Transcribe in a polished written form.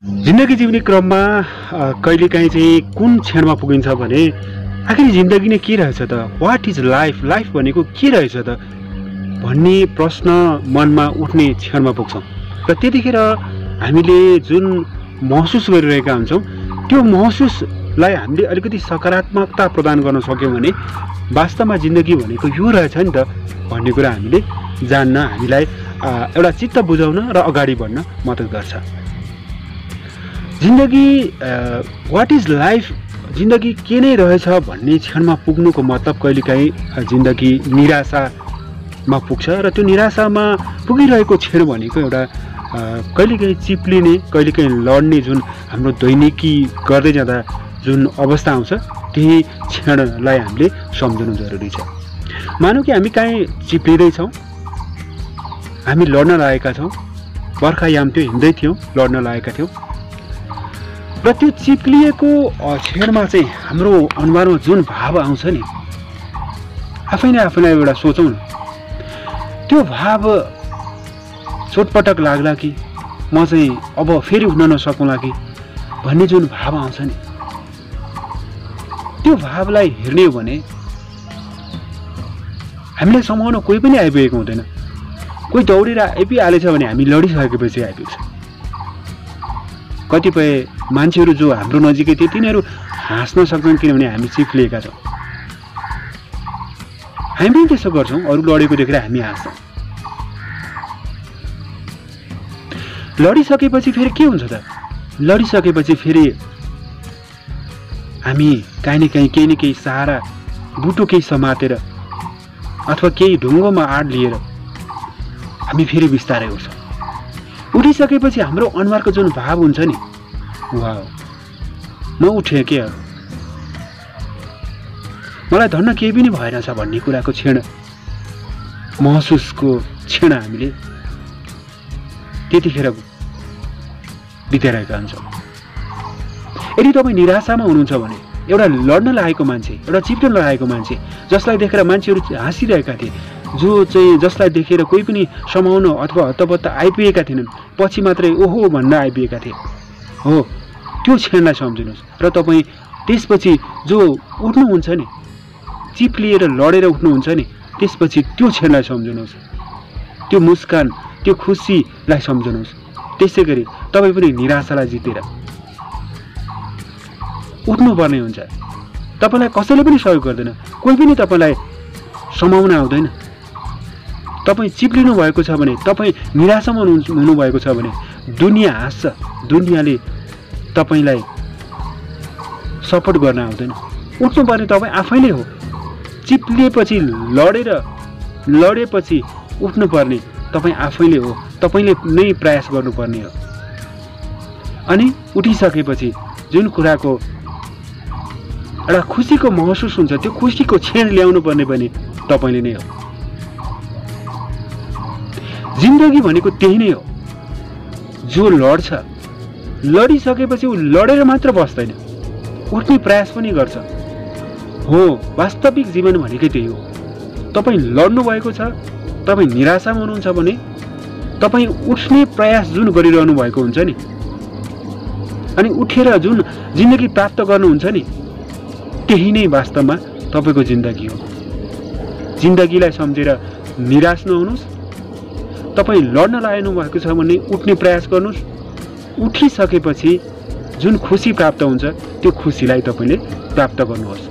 जिन्दगी जिउने क्रममा कहिलेकाहीँ चाहिँ कुन क्षणमा पुगिन्छ भने आखिर जिन्दगी नै के रहेछ त, वाट इज लाइफ, लाइफ भनेको के रहेछ त भन्ने प्रश्न मनमा उठ्ने क्षणमा पुग्छौँ। र त्यतिखेर हामीले जुन महसुस गरिरहेका हुन्छौँ त्यो महसुसलाई हामीले अलिकति सकारात्मकता प्रदान गर्न सक्यौँ भने वास्तवमा जिन्दगी भनेको यो रहेछ नि त भन्ने कुरा हामीले जान्न, हामीलाई एउटा चित्त बुझाउन र अगाडि बढ्न मद्दत गर्छ। जिन्दगी वाट इज लाइफ, जिन्दगी के नै रहेछ भन्ने क्षणमा पुग्नुको मतलब कहिलेकाहीँ जिन्दगी निराशामा पुग्छ र त्यो निराशामा पुगिरहेको क्षण भनेको एउटा कहिलेकाहीँ चिप्लिने, कहिलेकाहीँ लड्ने जुन हाम्रो दैनिकी गर्दै जाँदा जुन अवस्था आउँछ त्यही क्षणलाई हामीले सम्झनु जरुरी छ। मानौँ कि हामी कहीँ चिप्लिँदैछौँ, हामी लड्न लागेका छौँ, बर्खायाम थियो, हिँड्दै थियौँ, लड्न लागेका थियौँ र त्यो चिप्लिएको क्षणमा चाहिँ हाम्रो अनुहारमा जुन भाव आउँछ नि, आफैलाई एउटा सोचौँ न, त्यो भाव चोटपटक लाग्ला कि म चाहिँ अब फेरि उठ्न नसकौँला कि भन्ने जुन भाव आउँछ नि, त्यो भावलाई हेर्ने हो भने हामीलाई समाउन कोही पनि आइपुगेको हुँदैन। कोही दौडेर आइपुगिहालेछ भने हामी लडिसकेपछि आइपुग्छ। कतिपय मान्छेहरू जो हाम्रो नजिकै थिए तिनीहरू हाँस्न सक्छन् किनभने हामी चिप्लिएका छौँ। हामी पनि त्यसो गर्छौँ, अरू लडेको देखेर हामी हाँस्छौँ। लडिसकेपछि फेरि के हुन्छ त, लडिसकेपछि फेरि हामी काहीँ न केही सहारा, बुटो केही समातेर अथवा केही ढुङ्गोमा आड लिएर हामी फेरि बिस्तारै उठ्छौँ। उठिसकेपछि हाम्रो अनुहारको जुन भाव हुन्छ नि, वाह म उठेँ के हो, मलाई धन्न केही पनि भएनछ भन्ने कुराको क्षण, महसुसको क्षण हामीले त्यतिखेर बिताइरहेका हुन्छौँ। यदि तपाईँ निराशामा हुनुहुन्छ भने एउटा लड्न लागेको मान्छे, एउटा चिप्टन लागेको मान्छे जसलाई देखेर मान्छेहरू हाँसिरहेका थिए, जसलाई देखेर कोही पनि समाउन अथवा हत्तपत्त आइपुगेका थिएनन्, पछि मात्रै ओहो भन्न आइपुगेका थिए, हो त्यो क्षणलाई सम्झिनुहोस्। र तपाईँ त्यसपछि जो उठ्नुहुन्छ नि, चिप्लिएर लडेर उठ्नुहुन्छ नि, त्यसपछि त्यो क्षणलाई सम्झिनुहोस्, त्यो मुस्कान, त्यो खुसीलाई सम्झिनुहोस्। त्यसै गरी तपाईँ पनि निराशालाई जितेर उठ्नुपर्ने हुन्छ। तपाईँलाई कसैले पनि सहयोग गर्दैन, कोही पनि तपाईँलाई समाउन आउँदैन। तपाईँ चिप्लिनु भएको छ भने, तपाईँ निराशामा हुनुभएको छ भने दुनियाँ हाँस्छ, दुनियाँले तपाईँलाई सपोर्ट गर्न आउँदैन। उठ्नुपर्ने तपाईँ आफैले हो। चिप्लिएपछि लडेपछि उठ्नुपर्ने तपाईँ आफैले हो, तपाईँले नै प्रयास गर्नुपर्ने हो। अनि उठिसकेपछि जुन कुराको एउटा खुसीको महसुस हुन्छ, त्यो खुसीको क्षण ल्याउनु पर्ने पनि तपाईँले नै हो। जिन्दगी भनेको त्यही नै हो। जो लड्छ, लडिसकेपछि ऊ लडेर मात्र बस्दैन, उठ्ने प्रयास पनि गर्छ। हो, वास्तविक जीवन भनेकै त्यही हो। तपाईँ लड्नु भएको छ, तपाईँ निराशामा हुनुहुन्छ भने तपाईँ उठ्ने प्रयास जुन गरिरहनु भएको हुन्छ नि, अनि उठेर जुन जिन्दगी प्राप्त गर्नुहुन्छ नि, त्यही नै वास्तवमा तपाईँको जिन्दगी हो। जिन्दगीलाई सम्झेर निराश नहुनुहोस्। तपाईँ लड्न लागनु भएको छ भने उठ्ने प्रयास गर्नुहोस्। उठिसकेपछि जुन खुसी प्राप्त हुन्छ त्यो खुसीलाई तपाईँले प्राप्त गर्नुहोस्।